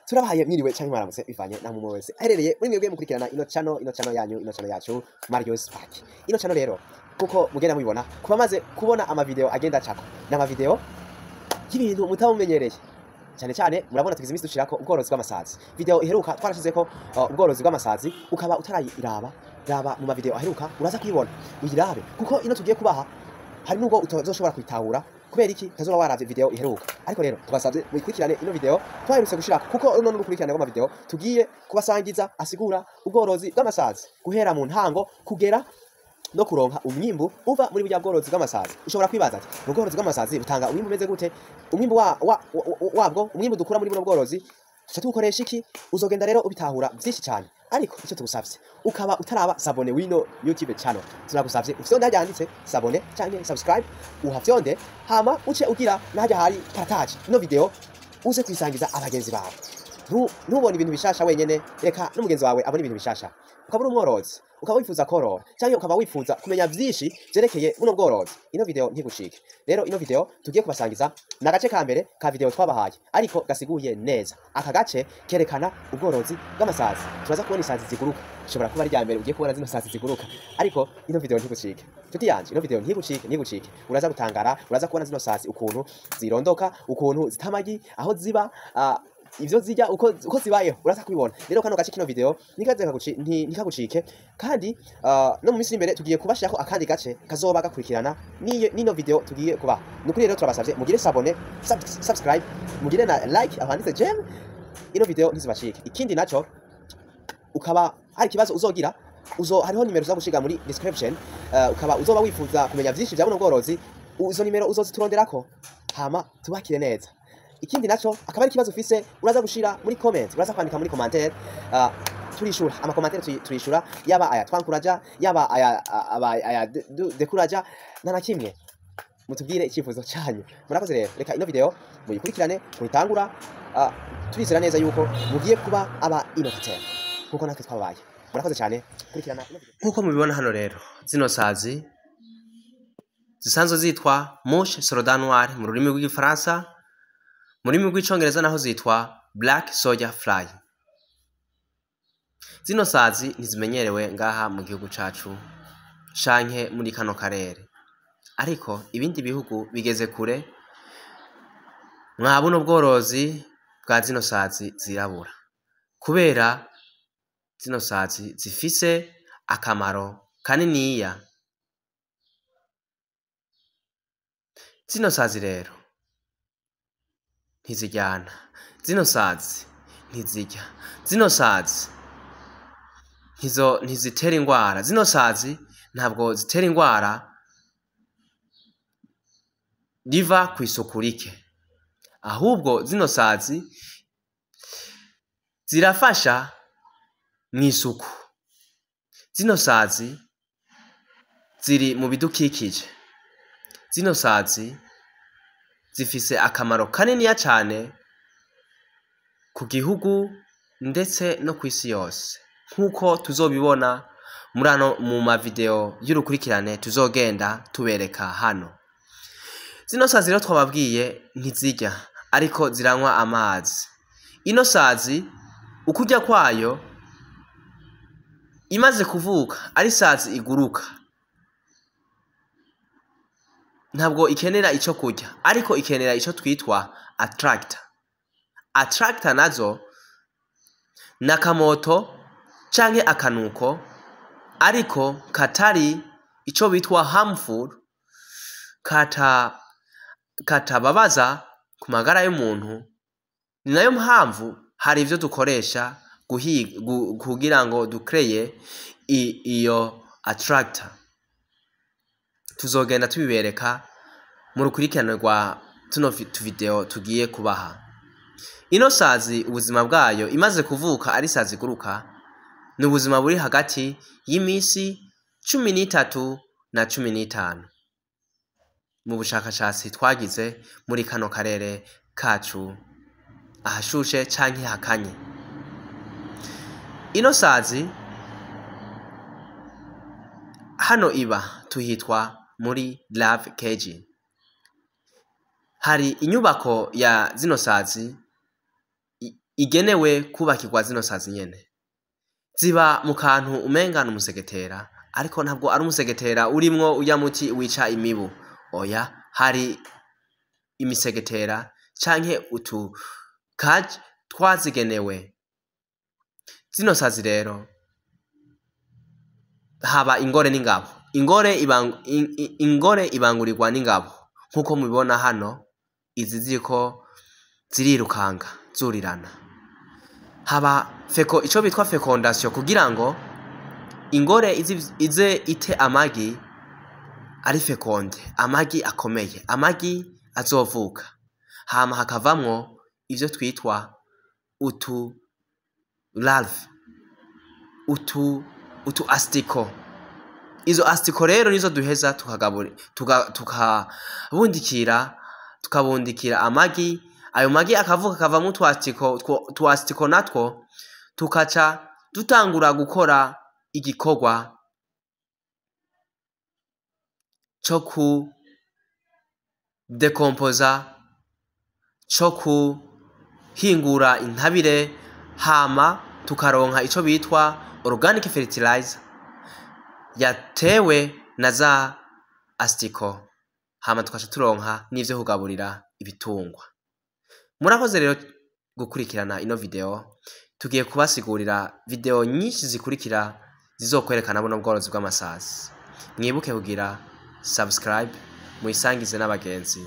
Turabahaye mwiriwe canke mwaramutse bivanye na mumwe wese aherereye muri mwebwe mukurikirana ino channel, ino channel yanyu, ino channel yacu Marius Park. Ino channel rero kuko mugenda mubibona, kuba maze kubona ama video agenda acako n'ama video y'ibintu mutamumenyereye cyane cyane. Murabona tugize iminsi dushirako ubworozi bw'amasazi. Video iheruka twarashizeko ubworozi bw'amasazi. Ukaba utarayiraba, raba mu mavideo aheruka, uraza kuyibona uyirabe, kuko ino tugiye kubaha hari nubwo utazoshobora kuyitahura. Kubera iki? Utazoba waravye video iheruka. Ariko rero tubasabye muyikurikirane ino video twaherutse gushirako, kuko runo n'urukurikirane rw'amavideo tugiye kubasangiza asigura ubworozi bw'amasazi guhera mu ntango kugera no kuronka umwimbu uva muri burya bworozi bw'amasazi. Ushobora kwibaza ati: "Ubworozi bw'amasazi butanga umwimbu umeze gute? Umwimbu wabwo, umwimbu dukura muri buno bworozi tuca tuwukoresha iki?" Uzogenda rero ubitahura byinshi cyane. Ariko icyo tugusavye, ukaba utaraba s'abonner wino YouTube channel, turagusavye ufyonde hajya handitse s'abonner canke subscribe, uhafyonde, hama uce ugira n'ahajya hari partage ino video, uze kuyisangiza abagenzi bawe. Ntubone ibintu bishasha wenyene, reka n'umugenzi wawe abone ibintu bishasha. Ukaba uri umworozi, ukaba wifuza korora cyangwa ukaba wifuza kumenya vyinshi vyerekeye buno bworozi, ino video ntigucike. Rero ino video tugiye kubasangiza ni agace ka mbere ka video twabahaye, ariko gasiguye neza. Aka gace kerekana ubworozi bw'amasazi. Turaza kubona isazi ziguruka. Ushobora kuba ari irya mbere ugiye kubona zino sazi ziguruka, ariko ino video ntigucike, nshuti yanje, ino video ntigucike, ntigucike. Uraza gutangara, uraza kubona zino sazi ukuntu zirondoka, ukuntu zita amagi, aho ziba, ivyo zirya, uko zibayeho, uraza kubibona. Rero kano gace kino video ntikagucike. Kandi no mu minsi iri imbere tugiye kubashirako akandi gace kazoba gakurikirana nino video tugiye kubaha. Nukuri rero turabasavye mugire s'abonner, subscribe, mugire na like aho handitse j'aime, ino video ntizibacike. Ikindi naco, ukaba hari ikibazo uzogira, uzo hariho nimero uza gushiga muri description. Ukaba uzoba wifuza kumenya vyinshi vya buno bworozi, izo nimero uzozituronderako, hama tubakire neza. Ikindi naco, akaba ari ikibazo ufise, uraza gushira muri comment, uraza kwandika muri commentaire. Turishura amacommentaire, turishura, yaba aya twankuraja, yaba aya aya découraja, nta na kimwe. Mutubwire icyifuzo cyanyu. Murakoze rero, reka ino video muyikurikirane muyitangura. Turizera neza yuko mugiye kuba aba innovateur nkuko natwe twabaye. Murakoze cyane, kurikirana ino video. Nk'uko mubibona hano rero, zino sazi zisanzwe zitwa mouche soldat noire mu rurimi rw'Igifaransa, mu rurimi rw'Icongereza naho zitwa black soldier fly. Zino sazi ntizimenyerewe ngaha mu gihugu cacu canke muri kano karere, ariko ibindi bihugu bigeze kure mwa buno bworozi bwa zino sazi zirabura, kubera zino sazi zifise akamaro kaniniya. Zino sazi rero ntiziryana, zino sazi ntizirya, zino sazi ntizitera ingwara, zino sazi ntabwo zitera ingwara riva kw'isuku rike. Ahubwo zino sazi zirafasha mw'isuku. Zino sazi ziri mu bidukikije. Zino sazi zifise akamaro kaniniya cane ku gihugu ndetse no kw'isi yose, nk'uko tuzobibona muri ano mu mavideo y'urukurikirane tuzogenda tubereka hano. Zino sazi rero twababwiye ntizirya, ariko ziranywa amazi. Ino sazi ukurya kwayo, imaze kuvuka ari sazi iguruka, ntabwo ikenera ico kurya, ariko ikenera ico twitwa attractor. Attractor nazo nakamoto canke akanuko, ariko katari ico bitwa harmful, katababaza ku magara y'umuntu. Ni nayo mpamvu hari ivyo dukoresha kugira ngo dukreye iyo attractor. Tuzogenda tubibereka mu rukurikirane rwa tuno tuvideo tugiye kubaha. Ino sazi ubuzima bwayo imaze kuvuka ari sazi iguruka ni ubuzima buri hagati y'imisi 13 na 15 mu bushakashatsi twagize muri kano karere kacu ahashushe canke hakanye. Ino sazi hano iba tuhitwa muri love cage. Hari inyubako ya zino sazi. igenewe kubakirwa zino sazi nyene. Ziba mu kantu umenga ni umusegetera, ariko ntabwo ari umusegetera urimwo urya muti wica imibu. Oya, hari imisegetera canke utu kaje twazigenewe. Zino sazi rero haba ingore n'ingabo. Ingore ibangurirwa n'ingabo nkuko mubibona hano, izi ziriko zirirukanga zurirana. Haba feko, ico bitwa fécondation, kugira ngo ingore ize ite amagi ari fécondé, amagi akomeye, amagi azovuka, hama hakavamwo ivyo twitwa utu larve, utu asticots. Izo asticots rero nizo duheza tukabundikira amagi. Ayo magi akavuka, akavamwo utu asticots. Utu asticots natwo tukaca dutangura gukora igikorwa co ku décomposer, co kuhingura intabire, hama tukaronka ico bitwa organic fertilizer yatewe na za asticots, hama tukaca turonka n'ivyo kugaburira ibitungwa. Murakoze rero gukurikirana ino video. Tugiye kubasigurira video nyinshi zikurikira zizokwerekana buno bworozi bw'amasazi. Mwibuke kugira subscribe, muyisangize n'abagenzi.